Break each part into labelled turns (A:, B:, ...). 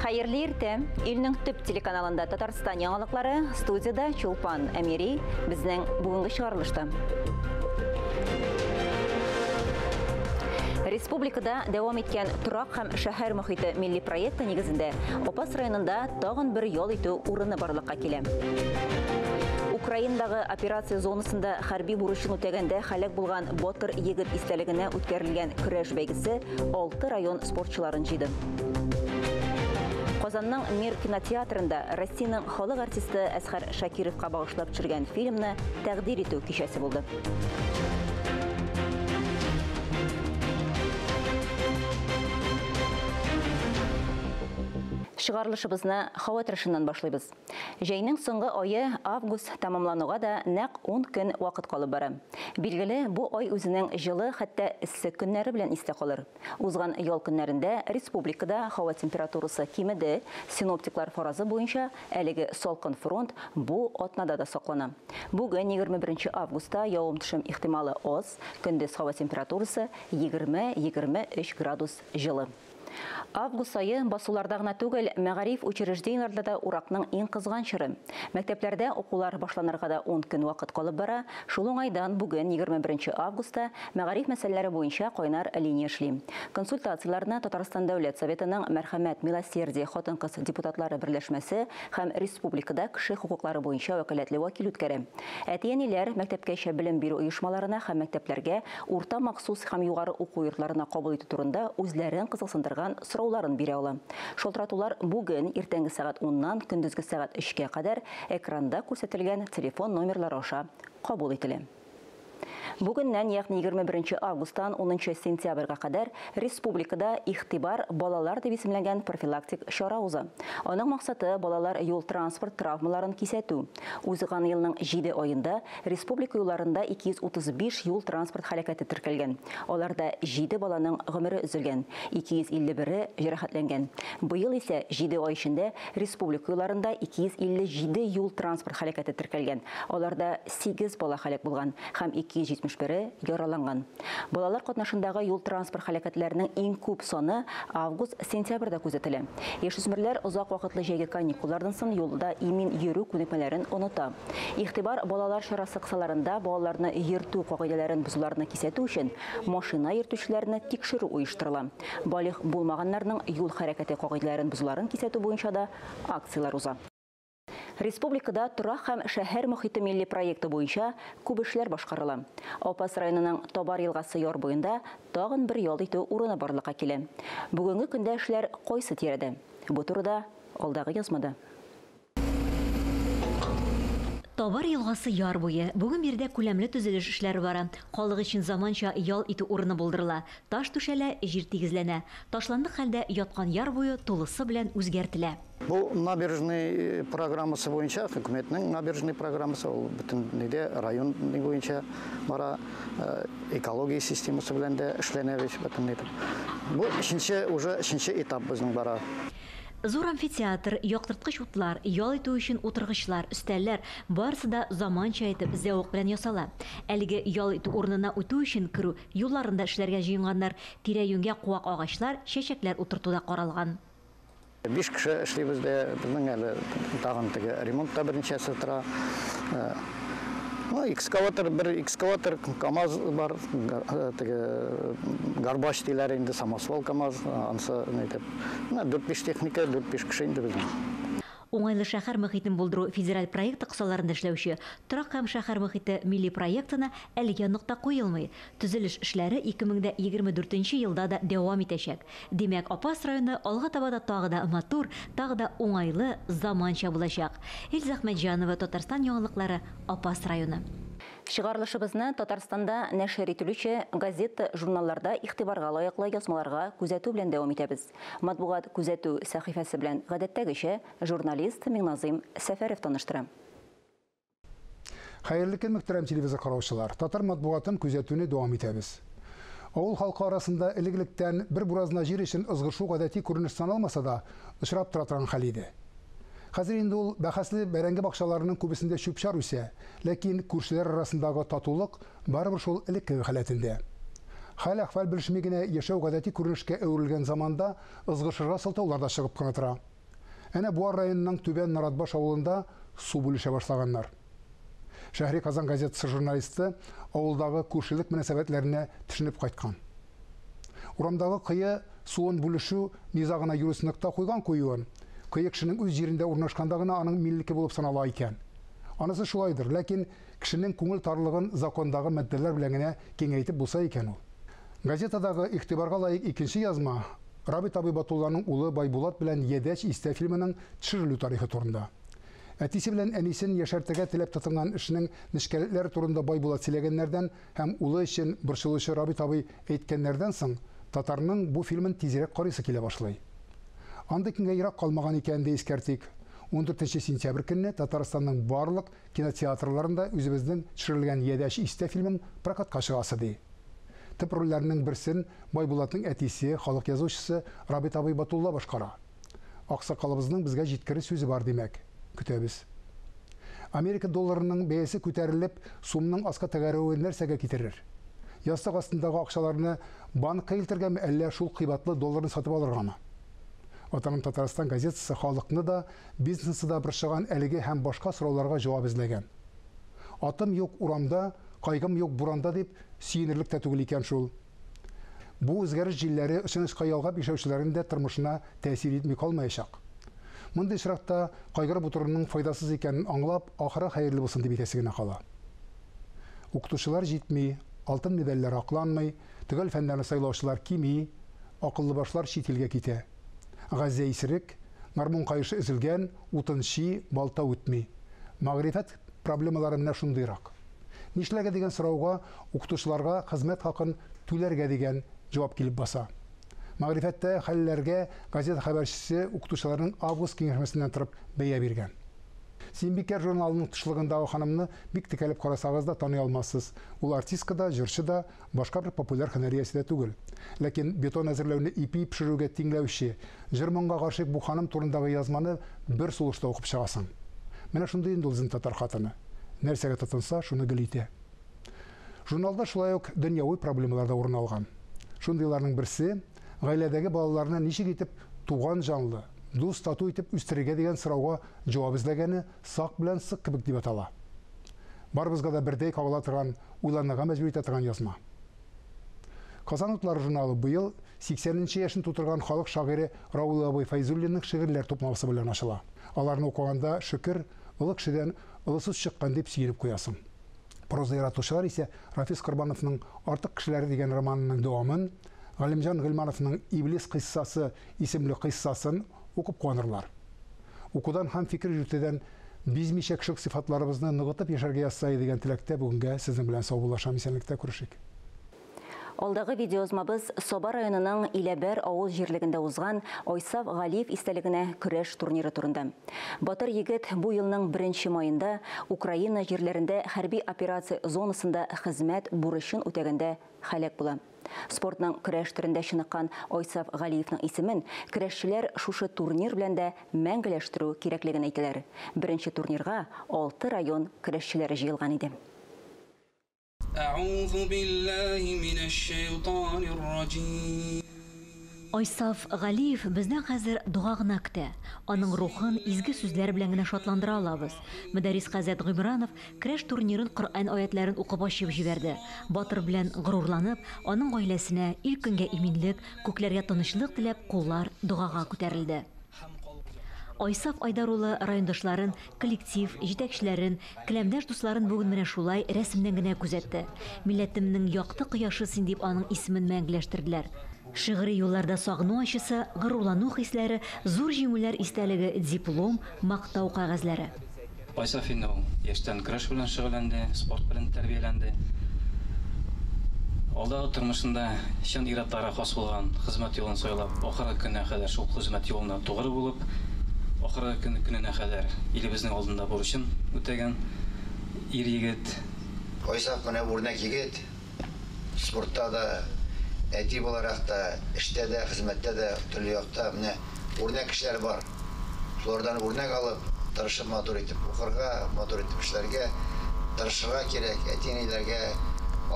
A: Хәерле иртә. Илнең төп телеканалында Татарстан яңалыклары, студияда Чулпан Әмири, безнең бүгенге чыгарылышта. Республикада дәвам иткән торак һәм шәһәр мохите милли проекты нигезендә Апас районында тагын бер ял итү урыны барлыкка килә. Украинадагы операция зонасында хәрби бурычын үтәгәндә һәлак булган батыр егет истәлегенә үткәрелгән көрәш бәйгесе 6 район спортчыларын җыйды. Казанның Мир кинотеатрында Россиянең халык артисты Әсхәр Шакировка багышлап төшергән фильмны тәкъдир итү кичәсе булды. Чыгарылышыбызны һава торышыннан башлыйбыз. Җәйнең соңгы ае август тәмамлануга да нәкъ 10 көн вакыт калып бара. Билгеле, бу ай үзенең җылы, хәтта эссе көннәре белән истә калыр. Узган ял көннәрендә республикада һава температурасы кимеде. Синоптиклар фаразы буенча әлеге салкын фронт бу атнада да саклана. Бүген 21 августта явым-төшем ихтималы аз, көндез һава температурасы 20-23 градус җылы. Август айы басуларда гына түгел, мәгариф учреждениеләрендә дә уракның иң кызган чоры. Мәктәпләрдә укулар башланырга да 10 көн вакыт калып бара. Шул уңайдан бүген 21 августта мәгариф мәсьәләләре буенча кайнар линия эшли. Консультацияләрне Татарстан Дәүләт Советының Мәрхәмәт Милосердие хатын-кыз депутатлары берләшмәсе һәм республикада кеше хокуклары буенча вәкаләтле вәкил үткәрә. Әти-әниләр мәктәпкәчә белем бирү оешмаларына һәм мәктәпләргә урта махсус һәм югары уку йортларына кабул итү турында үзләрен кызыксындырган сорауларын бирә ала. Шалтыратулар бүген иртәнге сәгать 10-нан көндезге сәгать 3-кә кадәр экранда күрсәтелгән телефон номерлары аша кабул ителә. Бүгеннән, ягъни 21 августтан 10 сентябрьгә кадәр республикада Игътибар балалар дип исемләнгән профилактик чара уза. Аның максаты балалар юл-транспорт травмаларын кисәтү. Узган елның 7 аенда республика юлларында 235 юл-транспорт һәлакәте теркәлгән. Аларда 7 баланың гомере өзелгән, 251-е җәрәхәтләнгән. Быел исә 7 ай эчендә республика юлларында 257 юл-транспорт һәлакәте теркәлгән. Аларда 8 бала һәлак булган һәм 271-е яраланган. Балалар катнашындагы юл-транспорт һәлакәтләренең иң күп саны август-сентябрьдә күзәтелә. Яшүсмерләр озак вакытлы җәйге каникуллардан соң юлда имин йөрү күнекмәләрен оныта. Игътибар балалар чарасы кысаларында балаларны йөртү кагыйдәләрен бозуларны кисәтү өчен машина йөртүчеләрне тикшерү оештырыла. Балигъ булмаганнарның юл хәрәкәте кагыйдәләрен бозуларын кисәтү буенча да акцияләр уза. Республикада торак һәм шәһәр мохите милли проекты буенча күп эшләр башкарыла. Апас районының Табар елгасы яр буенда тагын бер ял итү урыны барлыкка килә. Бүгенге көндә эшләр кайсы тирәдә? Бу турыда алдагы язмада.
B: Табар елгасы яр буе. Бүген биредә күләмле төзелеш эшләре бара. Халык өчен заманча ял итү урыны булдырыла. Таш түшәлә, җир тигезләнә. Ташландык хәлдә яткан яр буе тулысы белән үзгәртелә.
C: Бу набережный программасы буенча, хөкүмәтнең набережный программасы, ул бөтен нидә район буенча бара, экология системасы белән дә эшләнә бит бөтен нидә. Бу уже өченче этап безнең бара.
B: Зур амфитеатр, яктырткыч утлар, ял итү өчен утыргычлар, өстәлләр барысы да заманча итеп зәвык белән ясала. Әлеге ял итү урынына үтү өчен керү юлларында эшләргә җыенганнар, тирә-юньгә куак агачлар, чәчәкләр утырту да каралган.
C: 5 кеше эшлибез дә, безнең әле тагын теге ремонт та берничәсе тора. Экскаватор, бер экскаватор, КАМАЗ бар, теге горбач диләр инде, самосвал КАМАЗ, ансы нитеп. 4-5 техника, 4-5 кеше инде безнең.
B: Уңайлы шәһәр мөхитен булдыру федераль проекты кысаларында эшләүче Торак һәм шәһәр мөхите милли проектына әлегә нокта куелмый. Төзелеш эшләре 2024 елда да дәвам итәчәк. Димәк, Апас районы алга таба да тагы да матур, тагы да уңайлы, заманча булачак. Эльза Әхмәтҗанова, Татарстан яңалыклары, Апас районы.
A: Чыгарылышыбызны Татарстанда нәшер ителүче газета, журналларда игътибарга лаеклы язмаларга күзәтү белән дәвам итәбез. Матбугат күзәтү сәхифәсе белән гадәттәгечә журналист Миңназыйм Сәфәров таныштыра.
D: Хәерле көн, мөхтәрәм телевизор караучылар. Татар матбугатын күзәтүне дәвам итәбез. Авыл халкы арасында элек-электән бер буразна җир өчен ызгышу гадәти күренеш саналмаса да, очрап тора торган хәл иде. Хәзер инде ул бәхәсле бәрәңге бакчаларының күбесендә чүп-чар үсә, ләкин күршеләр арасындагы татулык барыбер шул элеккеге халәтендә. Хәл-әхвәл белешми генә яшәү гадәти күренешкә әверелгән заманда ызгышырга сылтаулар да чыгып кына тора. Әнә Буа районының Түбән Наратбаш авылында су бүлешә башлаганнар. Шәһри Казан газетасы журналисты авылдагы күршелек мөнәсәбәтләренә төшенеп кайткан. Урамдагы кое суын бүлешү низагына юрист нокта куйган куюын, кое кешенең үз җирендә урнашканда гына аның милке булып санала икән. Анысы шулайдыр, ләкин кешенең күңел тарлыгын закондагы маддәләр белән генә киңәйтеп булса икән ул. Газетадагы игътибарга лаек икенче язма Рабит абый Батулланың улы Байбулат белән Ядәч истә фильмының төшерелү тарихы турында. Әтисе белән әнисен яшәртергә теләп тотынган эшнең нечкәлекләре турында Байбулат сөйләгәннәрдән һәм улы өчен борчылучы Рабит абый әйткәннәрдән соң, татарның бу фильмын тизрәк карыйсы килә башлый. Андый көнгә ерак калмаган икәнен дә искәртик. 14 сентябрь көнне Татарстанның барлык кинотеатрларында үзебезнең төшерелгән Ядәч истә фильмын прокатка чыгасы ди. Төп рольләрнең берсен Байбулатның әтисе, халык язучысы Рабит абый Батулла башкара. Аксакалыбызның безгә җиткере сүзе бар, димәк. Көтәбез. Америка долларының бәясе күтәрелеп, сумның аска тәгәрәве нәрсәгә китерер? Ястык астындагы акчаларны банкка илтергәме, әллә шул кыйбатлы долларны сатып алыргамы? Ватаным Татарстан газетасы халыкны да, бизнесны да борчыган әлеге һәм башка сорауларга җавап эзләгән. Атым юк урамда, кайгым юк буранда дип сөенерлек тә түгел икән шул. Бу үзгәреш җилләре очын-очка ялгап яшәүчеләрнең дә тормышына тәэсир итми калмаячак. Мондый очракта кайгырып утыруның файдасыз икәнен аңлап, ахыры хәерле булсын дип әйтәсе генә кала. Укытучылар җитми, алтын медальләр акланмый, төгәл фәннәрне сайлаучылар кими, акыллы башлар чит илгә китә. Газзә исерек, гармун каешы өзелгән, утын чи, балта үтми. Мәгърифәт проблемалары менә шундыйрак. Нишләргә дигән сорауга укытучыларга хезмәт хакын түләргә дигән җавап килеп баса. Мәгърифәттә хәлләргә газета хәбәрчесе укытучыларның август киңәшмәсеннән торып бәя биргән. Сөембикә журналының тышлыгындагы ханымны бик текәлеп карасагыз да таный алмассыз. Ул артистка да, җырчы да, башка бер популяр һөнәр иясе дә түгел. Ләкин бетон әзерләүне ипи пешерүгә тиңләүче, җыр-моңга гашыйк бу ханым турындагы язманы бер сулышта укып чыгасың. Менә шундый инде ул безнең татар хатыны. Нәрсәгә тотынса, шуны гел итә. Журналда шулай ук дөньяви проблемалар да урын алган. Шундыйларның берсе, гаиләдәге балаларны ничек итеп туган җанлы, дус тату итеп үстерергә дигән сорауга җавап эзләгәне Сак белән сык кебек дип атала. Барыбызга да бердәй кагыла торган, уйланырга мәҗбүр итә торган язма. Казан утлары журналы быел 80 нче яшен тутырган халык шагыйре Раул абый Фәйзуллинның шигырьләр тупламасы белән ачыла. Аларны укыганда, шөкер, олы кешедән олы сүз чыккан дип сөенеп куясың. Проза яратучылар исә Рафис Корбановның Артык кешеләре дигән романының дәвамын, Галимҗан Гыйльмановның Иблис кыйссасы исемле кыйссасын укып куанырлар. Укудан һәм фикер йөртүдән бизмичә кешелек сыйфатларыбызны ныгытып яшәргә язса иде дигән теләктә бүгенгә сезнең белән саубуллашам, исәнлектә күрешик.
A: Алдагы видеоязмабыз Саба районының Иләбәр авыл җирлегендә узган Айсаф Галиев истәлегенә көрәш турниры турында. Батыр егет бу елның беренче маенда Украина җирләрендә хәрби операция зонасында хезмәт бурычын үтәгәндә һәлак була. Спортның көрәш төрендә чыныккан Айсаф Галиевның исемен көрәшчеләр шушы турнир белән дә мәңгеләштерү кирәклеген әйтәләр. Беренче турнирга алты район көрәшчеләре җыелган иде.
E: Әгъузу биллаһи минәш-шәйтанир раҗим.
B: Айсаф Галиев бездән хәзер дога гына көтә. Аның рухын изге сүзләр белән генә шатландыра алабыз. Мөдәррис хәзрәт Гыймранов көрәш турнирын Коръән аятләрен укып ачып җибәрде. Батыр белән горурланып, аның гаиләсенә, ил-көнгә иминлек, күкләргә тынычлык теләп куллар догага күтәрелде. Айсаф Айдар улы райондашларын, коллектив, җитәкчеләрен, келәмдәш дусларын бүген менә шулай рәсемнән генә күзәтте. Милләтемнең якты кояшы син дип аның исемен мәңгеләштерделәр. Шигъри юлларда сагыну ачысы, горурлану хисләре, зур җиңүләр истәлеге, диплом, мактау кәгазьләре.
F: Айсаф инде ул яшьтән көрәш белән шөгыльләнде, спорт белән тәрбияләнде. Алдагы тормышында чын ир-атларга хас булган хезмәт юлын сайлап, ахыргы көненә кадәр шул хезмәт юлына тугры булып, ахыргы көн көненә кадәр илебезнең алдында бурычын үтәгән ир-егет.
G: Айсаф менә үрнәк егет, спортта да, әти буларак та, эштә дә, хезмәттә дә, төрле якта менә үрнәк кешеләр бар. Шулардан үрнәк алып, тырышып матур итеп укырга, матур итеп эшләргә тырышырга кирәк. Әти-әниләргә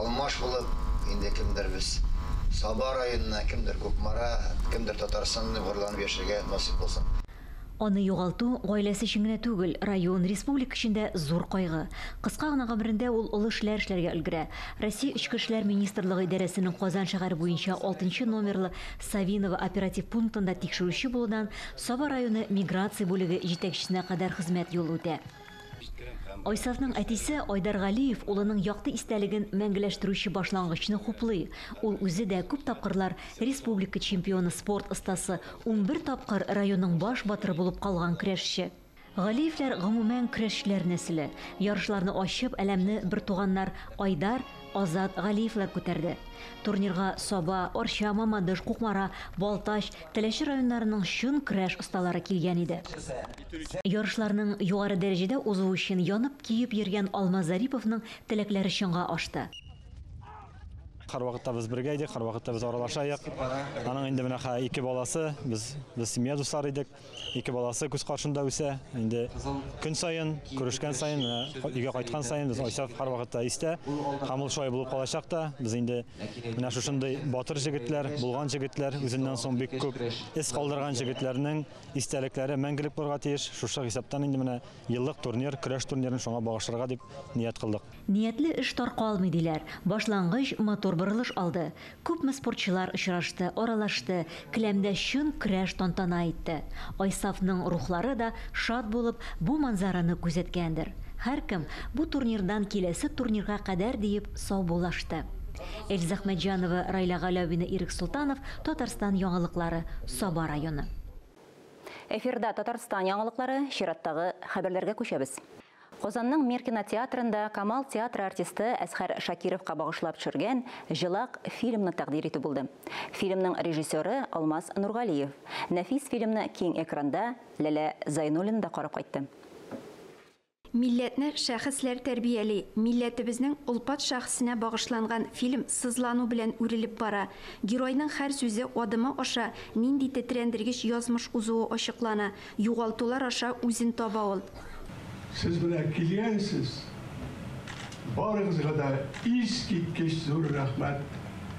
G: алмаш булып, инде кемдер без Саба районына, кемдер Кукмара, кемдер Татарстанны горурланып яшәргә насыйп булсын.
B: Аны югалту гаиләсе өчен генә түгел, район, республика өчен дә зур кайгы. Кыска гына гомерендә ул олы эшләр эшләргә өлгерә. Россия Эчке эшләр министрлыгы идарәсенең Казан шәһәре буенча 6 номерлы Савиново оператив пунктында тикшерүче булудан Саба районы миграция бүлеге җитәкчесенә кадәр хезмәт юлы үтә. Айсафның әтисе Айдар Галиев улының якты истәлеген мәңгеләштерүче башлангычны хуплый. Ул үзе дә күп тапкырлар республика чемпионы, спорт остасы, 11 тапкыр районның баш батыры булып калган көрәшче. Галиевләр гомумән көрәшчеләр нәселе. Ярышларны ачып, әләмне бертуганнар Айдар, Азат Галиевләр күтәрде. Турнирга Саба, Арча, Мамадыш, Кукмара, Балтач, Теләче районнарының чын көрәш осталары килгән иде. Ярышларның югары дәрәҗәдә узуы өчен янып-көеп йөргән Алмаз Зариповның теләкләре чынга ашты.
H: Һәрвакытта без бергә идек, һәрвакытта без аралашайык. Аның инде менә ике баласы, без семья дуслары идек. Ике баласы күз каршында үсә. Инде көн саен, күрешкән саен, өйгә кайткан саен без Айсаф һәрвакытта истә. Һәм ул шулай булып калачак та. Без инде менә шушындый батыр җегетләр, булган җегетләр, үзеннән соң бик күп эз калдырган җегетләрнең истәлекләре мәңгелек булырга тиеш. Шушы хисаптан инде менә еллык турнир, көрәш турнирын шуңа багышларга дип ният кылдык.
B: Ниятле эш таркалмый диләр. Башлангыч матур борылыш алды. Күпме спортчылар очрашты, аралашты, келәмдә чын көрәш тантана итте. Айсафның рухлары да шат булып бу манзараны күзәткәндер. Һәркем бу турнирдан киләсе турнирга кадәр диеп саубуллашты. Эльза Әхмәтҗанова, Райла Галәвина, Ирек Султанов, Татарстан яңалыклары, Саба районы.
A: Эфирда Татарстан яңалыклары, чираттагы хәбәрләргә күчәбез. Казанның Мир кинотеатрында Камал театры артисты Әсхәр Шакировка багышлап төшергән Җылак фильмны тәкъдир итү булды. Фильмның режиссеры Алмаз Нургалиев. Нәфис фильмны киң экранда Ләлә Зайнуллина да карап кайтты.
I: Милләтне шәхесләр тәрбияли. Милләтебезнең олпат шәхесенә багышланган фильм сызлану белән үрелеп бара. Геройның һәр сүзе адымы аша нинди тетрәндергеч язмыш узуы ачыклана. Югалтулар аша үзен таба ул.
J: Сез менә килгәнсез. Барыгызга да искиткеч зур рәхмәт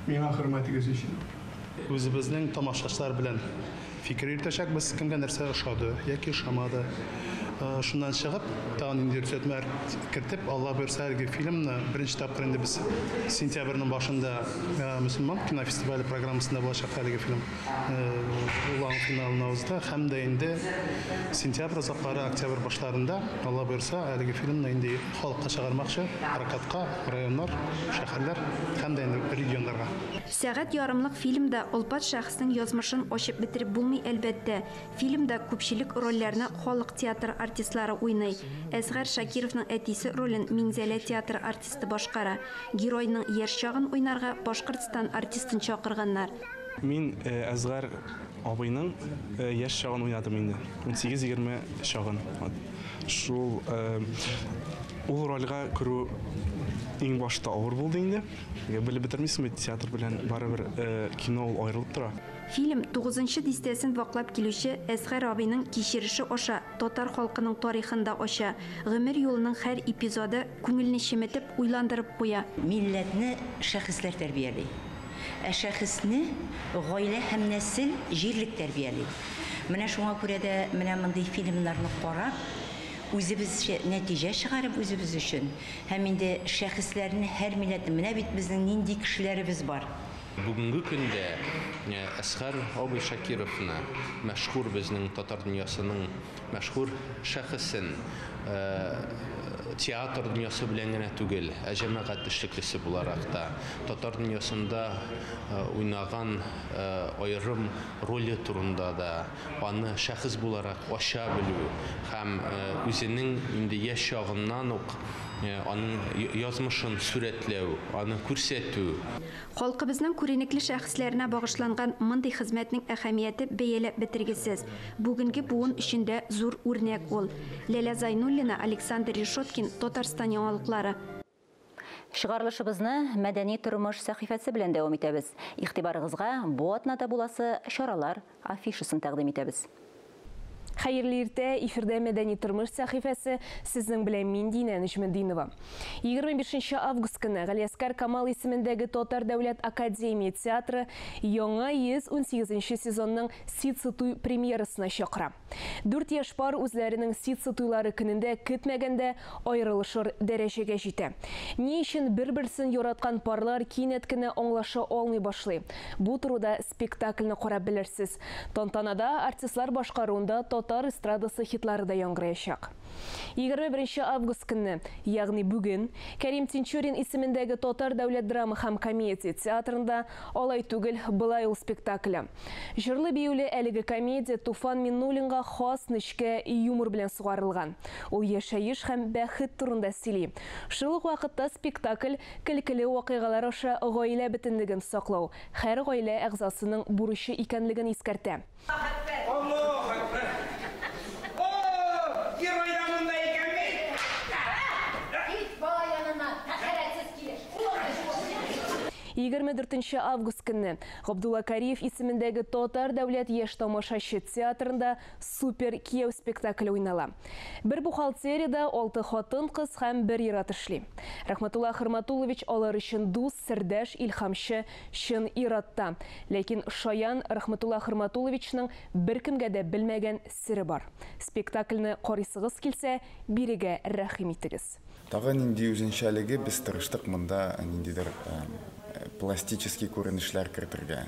J: миңа хөрмәтегез өчен.
K: Үзебезнең тамашачылар белән фикер йөртәчәкбез, кемгә нәрсә ошады яки ошамады. Шуннан чыгып, тагын инде төзәтмәләр кертеп, Алла боерса, әлеге фильмны беренче тапкыр инде без сентябрьнең башында мөселман кинофестивале программасында булачак әлеге фильм улан финалына узды. Һәм дә инде сентябрь азаклары, октябрь башларында Алла боерса, әлеге фильмны инде халыкка чыгармакчы, прокатка, районнар, шәһәрләр һәм дә инде регионнарга.
I: Сәгать ярымлык фильмда олпат шәхеснең язмышын ачып бетереп булмый әлбәттә. Фильмда күпчелек рольләрне халык театры артистлары уйный. Әсгар Шакировның әтисе ролен Минзәлә театры артисты башкара. Геройның яшь чагын уйнарга Башкортстан артистын чакырганнар.
L: Мин Әсгар абыйның яшь чагын уйнадым инде. 18-20 чагын. Шул ул рольгә керү иң башта авыр булды инде. Белеп бетермисең бит, театр белән барыбер кино ул аерылып тора.
I: Фильм 9-нчы дистәсен ваклап килүче Әсгар абыйның кичереше аша татар халкының тарихын да ача. Гомер юлының һәр эпизоды күңелне чеметеп, уйландырып куя.
M: Милләтне шәхесләр тәрбияли. Ә шәхесне гаилә һәм нәсел җирлек тәрбияли. Менә шуңа күрә дә менә мондый фильмнарны карап, үзебезчә нәтиҗә чыгарып үзебез өчен һәм инде шәхесләрне һәр милләтне, менә бит безнең нинди кешеләребез бар.
N: Бүгенге көндә Әсгар абый Шакировны, мәшһүр безнең татар дөньясының мәшһүр шәхесен, театр дөньясы белән генә түгел, ә җәмәгать эшлеклесе буларак та татар дөньясында уйнаган аерым роле турында да аны шәхес буларак ача белү һәм үзенең инде яшь чагыннан ук аның язмышын сурәтләү, аны күрсәтү.
I: Халкыбызның күренекле шәхесләренә багышланган мондый хезмәтнең әһәмияте бәяләп бетергесез. Бүгенге буын өчен дә зур үрнәк ул. Ләлә Зайнуллина, Александр Решеткин, Татарстан яңалыклары.
A: Чыгарылышыбызны мәдәни тормыш сәхифәсе белән дәвам итәбез. Игътибарыгызга бу атнада буласы чаралар афишасын тәкъдим итәбез.
O: Хәерле иртә, эфирдә мәдәни тормыш сәхифәсе, сезнең белән мин Динә Нәҗметдинова. 25 август август көнне Галиәсгар Камал исемендәге Татар дәүләт академия театры яңа 118 сезонның Ситсы туй премьерасына чакыра. Дүрт яшь пар үзләренең ситсы туйлары көнендә көтмәгәндә аерылышыр дәрәҗәгә җитә. Ни өчен бер-берсен яраткан парлар кинәт кенә аңлаша алмый башлый? Бу турыда спектакльне карап белерсез. Тантанада артистлар башкаруында татар эстрадасы хитлары да яңгыраячак. 21 август көнне, ягъни бүген, Кәрим Тинчурин исемендәге Татар дәүләт драма һәм комедия театрында «Алай түгел, былай ул» спектакле. Җырлы биюле әлеге комедия Туфан Миңнуллинга хас нечкә юмор белән сугарылган. Ул яшәеш һәм бәхет турында сөйли. Шул ук вакытта спектакль көлкеле вакыйгалар аша гаилә бөтенлеген саклау, һәр гаилә әгъзасының бурычы икәнлеген искәртә.
E: Аллаһу әкбәр! О, герой да монда икән бит!
P: Кит бала яныннан, тәһарәтсез килеш.
O: 24 август көнне Габдулла Кариев исемендәге Татар дәүләт яшь тамашачы театрында «Супер кияү» спектакле уйнала. Бер бухгалтериядә 6 хатын-кыз һәм бер ир-ат эшли. Рәхмәтулла Хөрмәтуллович алар өчен дус, сердәш, илһамчы, чын ир-атта. Ләкин шаян Рәхмәтулла Хөрмәтулловичның беркемгә дә белмәгән сере бар. Спектакльне карыйсыгыз килсә, бирегә рәхим итегез.
Q: Тагы нинди үзенчәлеге, без тырыштык монда ниндидер пластический күренешләр кертергә.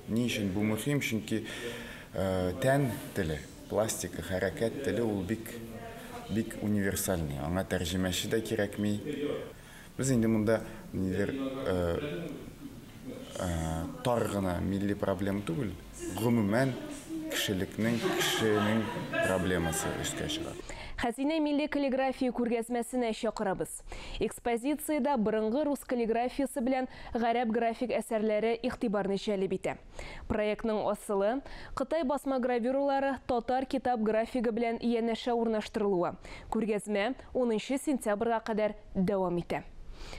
Q: Ни өчен бу мөһим? Чөнки тән теле, пластика, хәрәкәт теле ул бик бик универсальный. Аңа тәрҗемәче дә кирәкми. Без инде монда нидер тар гына милли проблема түгел, гомумән кешелекнең, кешенең проблемасы өскә чыга.
O: Хәзинә милли каллиграфия күргәзмәсенә чакырабыз. Экспозициядә борынгы рус каллиграфиясе белән гарәп график әсәрләре игътибарны җәлеп итә. Проектның асылы Кытай басма гравюралары татар китап графигы белән янәшә урнаштырылуы. Күргәзмә 10 сентябрьгә кадәр дәвам итә.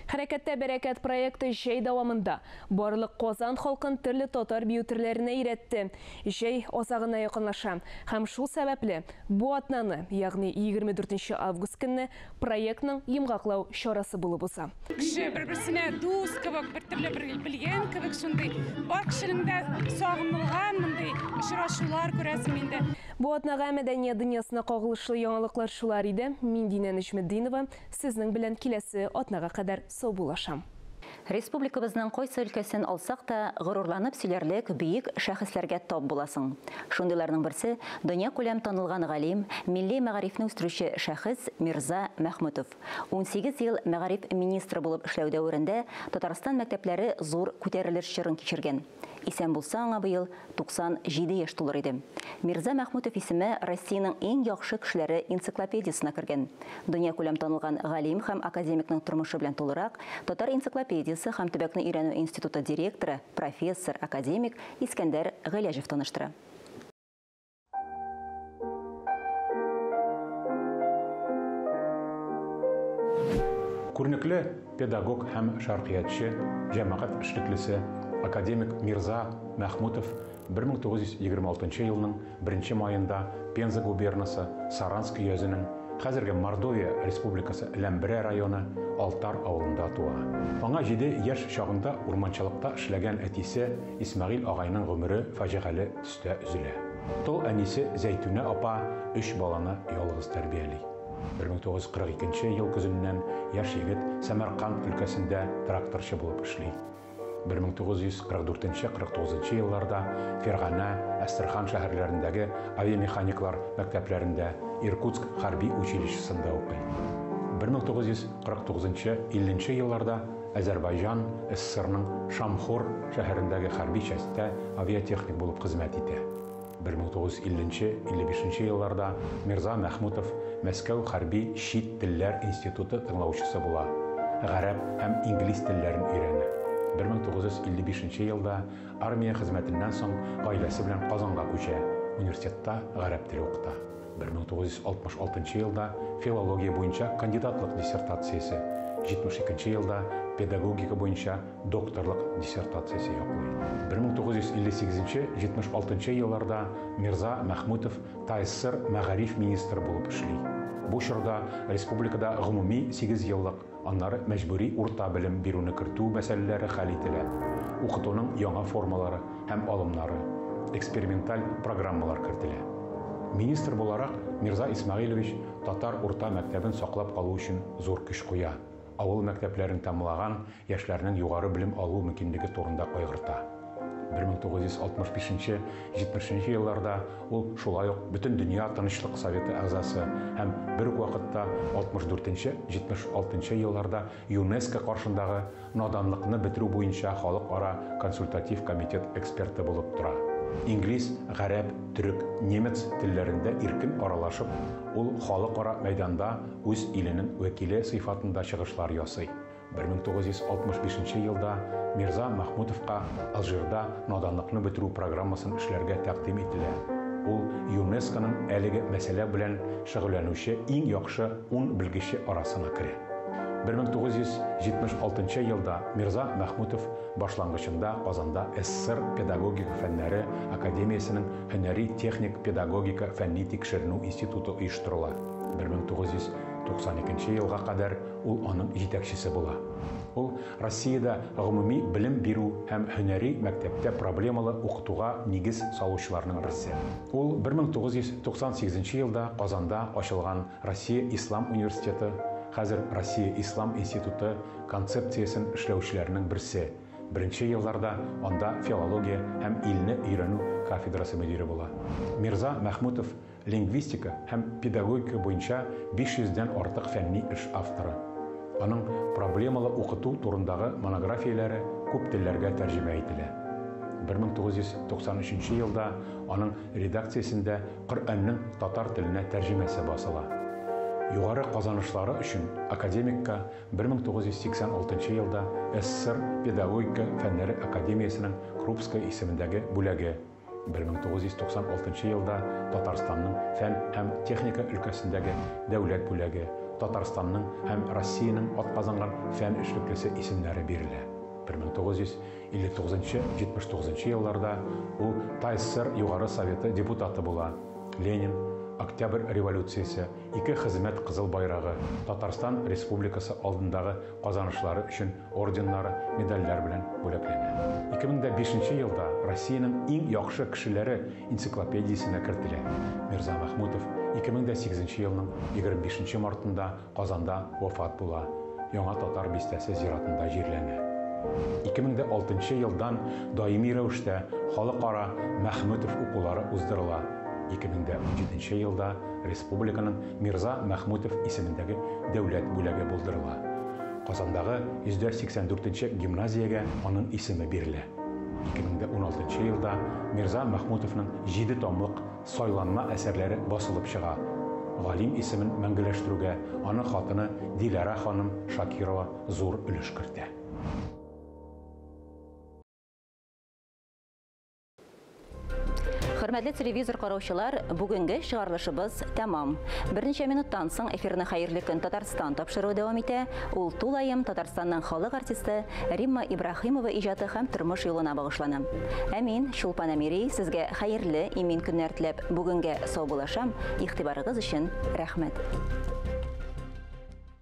O: Хәрәкәттә бәрәкәт проекты җәй дәвамында барлык Казан халкын төрле татар бию төрләренә өйрәтте. Җәй азагына якынлаша һәм шул сәбәпле бу атнаны, ягъни 24 август көнне проектның йомгаклау чарасы булып уза.
R: Кеше бер-берсенә дус кебек, бер төрле бер белгән кебек шундый. Бар кешенең дә сагынылган мондый очрашулар күрәсең инде.
O: Бу атнага мәдәният дөньясына кагылышлы яңалыклар шулар иде. Мин Динә Нәҗметдинова сезнең белән киләсе атнага кадәр саубуллашам.
A: Республикабызның кайсы өлкәсен алсак та, горурланып сөйләрлек бөек шәхесләргә тап буласың. Шундыйларның берсе дөнья күләм танылган галим, милли мәгарифне үстерүче шәхес Мирза Мәхмүтов. 18 ел мәгариф министры булып эшләү дәверендә Татарстан мәктәпләре зур күтәрелеш чорын кичергән. Исән булса, аңа быел 97 яшь тулыр иде. Мирза Мәхмүтов исеме Россиянең иң яхшы кешеләре энциклопедиясенә кергән. Дөнья күләм танылган галим һәм академикның тормышы белән тулырак Татар энциклопедиясе һәм төбәкне өйрәнү институты директоры, профессор, академик Искәндәр Гыйләҗев таныштыра.
S: Күренекле педагог һәм шәркыятьче, җәмәгать эшлеклесе, академик Мирза Мәхмүтов 1926 елның 1 маенда Пенза губернасы Саранск өязенең хәзерге Мордовия Республикасы Ләмберә районы Алтар авылында туа. Аңа 7 яшь чагында урманчылыкта эшләгән әтисе Исмәгыйль агайның гомере фаҗигале төстә өзелә. Тол әнисе Зәйтүнә апа 3 баланы ялгыз тәрбияли. 1942 ел көзеннән яшь егет Сәмәрканд өлкәсендә тракторчы булып эшли. 1944-49 елларда Ферғана, Әстерхан шәһәрләрендәге авиамеханиклар мәктәпләрендә, Иркутск хәрби училищесында укый. 1949-50 елларда Азәрбайҗан СССРның Шамхор шәһәрендәге хәрби частьтә авиатехник булып хезмәт итә. 1950-55 елларда Мирза Мәхмүтов Мәскәү хәрби чит телләр институты тыңлаучысы була. Гарәп һәм инглиз телләрен өйрәнә. 1955 елда армия хезмәтеннән соң гаиләсе белән Казанга күчә, университетта гарәп теле укыта. 1966 елда филология буенча кандидатлык диссертациясе, 72 елда педагогика буенча докторлык диссертациясе яклый. 1958-76 елларда Мирза Мәхмүтов ТАССР мәгариф министры булып эшли. Бу чорда республикада гомуми 8 еллык аннары мәҗбүри урта белем бирүне кертү мәсьәләләре хәл ителә, укытуның яңа формалары һәм алымнары, эксперименталь программалар кертелә. Министр буларак Мирза Исмәгыйлевич татар урта мәктәбен саклап калу өчен зур көч куя, авыл мәктәпләрен тәмамлаган яшьләрнең югары белем алу мөмкинлеге турында кайгырта. 1965-70 елларда ул шулай ук Бөтендөнья тынычлык советы әгъзасы һәм бер үк вакытта 64-76 елларда ЮНЕСКО каршындагы наданлыкны бетерү буенча халыкара консультатив комитет эксперты булып тора. Инглиз, гарәп, төрек, немец телләрендә иркен аралашып, ул халыкара мәйданда үз иленең вәкиле сыйфатында чыгышлар ясый. 1965 елда Мирза Мәхмүтовка Алжирда наданлыкны бетерү программасын эшләргә тәкъдим ителә. Ул ЮНЕСКОның әлеге мәсьәлә белән шөгыльләнүче иң яхшы ун белгече арасына керә. 1976 елда Мирза Мәхмүтов башлангычында Казанда СССР педагогика фәннәре академиясенең һөнәри техник педагогика фәнни тикшеренү институты оештырыла. 1992 елга кадәр ул аның җитәкчесе була. Ул Россиядә гомуми белем бирү һәм һөнәри мәктәптә проблемалы укытуга нигез салучыларның берсе. Ул 1998 елда Казанда ачылган Россия Ислам университеты, хәзер Россия Ислам институты концепциясен эшләүчеләрнең берсе. Беренче елларда анда филология һәм илне өйрәнү кафедрасы мөдире була. Мирза Мәхмүтов лингвистика һәм педагогика буенча 500 дән артык фәнни эш авторы. Аның проблемалы укыту турындагы монографияләре күп телләргә тәрҗемә ителә. 1993 елда аның редакциясендә Коръәннең татар теленә тәрҗемәсе басыла. Югары казанышлары өчен академикка 1986 елда СССР педагогика фәннәре академиясенең Крупская исемендәге бүләге, 1996 елда Татарстанның фән һәм техника өлкәсендәге дәүләт бүләге, Татарстанның һәм Россиянең атказанган фән эшлеклесе исемнәре бирелә. 1959-79 елларда ул ТАССР Югары Советы депутаты була. Ленин, Октябрь революциясе, ике хезмәт кызыл байрагы, Татарстан Республикасы алдындагы казанышлары өчен орденнары, медальләр белән бүләкләнә. 2005 елда Россиянең иң яхшы кешеләре энциклопедиясенә кертелә. Мирза Мәхмүтов 2008 елның 25 мартында Казанда вафат була. Яңа Татар бистәсе зиратында җирләнә. 2006 елдан даими рәвештә халыкара Мәхмүтов укулары уздырыла. 2017 елда республиканың Мирза Мәхмүтов исемендәге дәүләт бүләге булдырыла. Казандагы 184 гимназиягә аның исеме бирелә. 2016 елда Мирза Мәхмүтовның 7 томлык сайланма әсәрләре басылып чыга. Галим исемен мәңгеләштерүгә аның хатыны Диләрә ханым Шакирова зур өлеш кертә.
A: Хөрмәтле телевизор караучылар, бүгенге чыгарылышыбыз тәмам. Берничә минуттан соң эфирны Хәерле көн Татарстан тапшыруы дәвам итә. Ул тулаем Татарстанның халык артисты Римма Ибраһимова иҗаты һәм тормыш юлына багышлана. Ә мин, Чулпан Әмири, сезгә хәерле, имин көннәр теләп, бүгенгә саубуллашам. Игътибарыгыз өчен рәхмәт.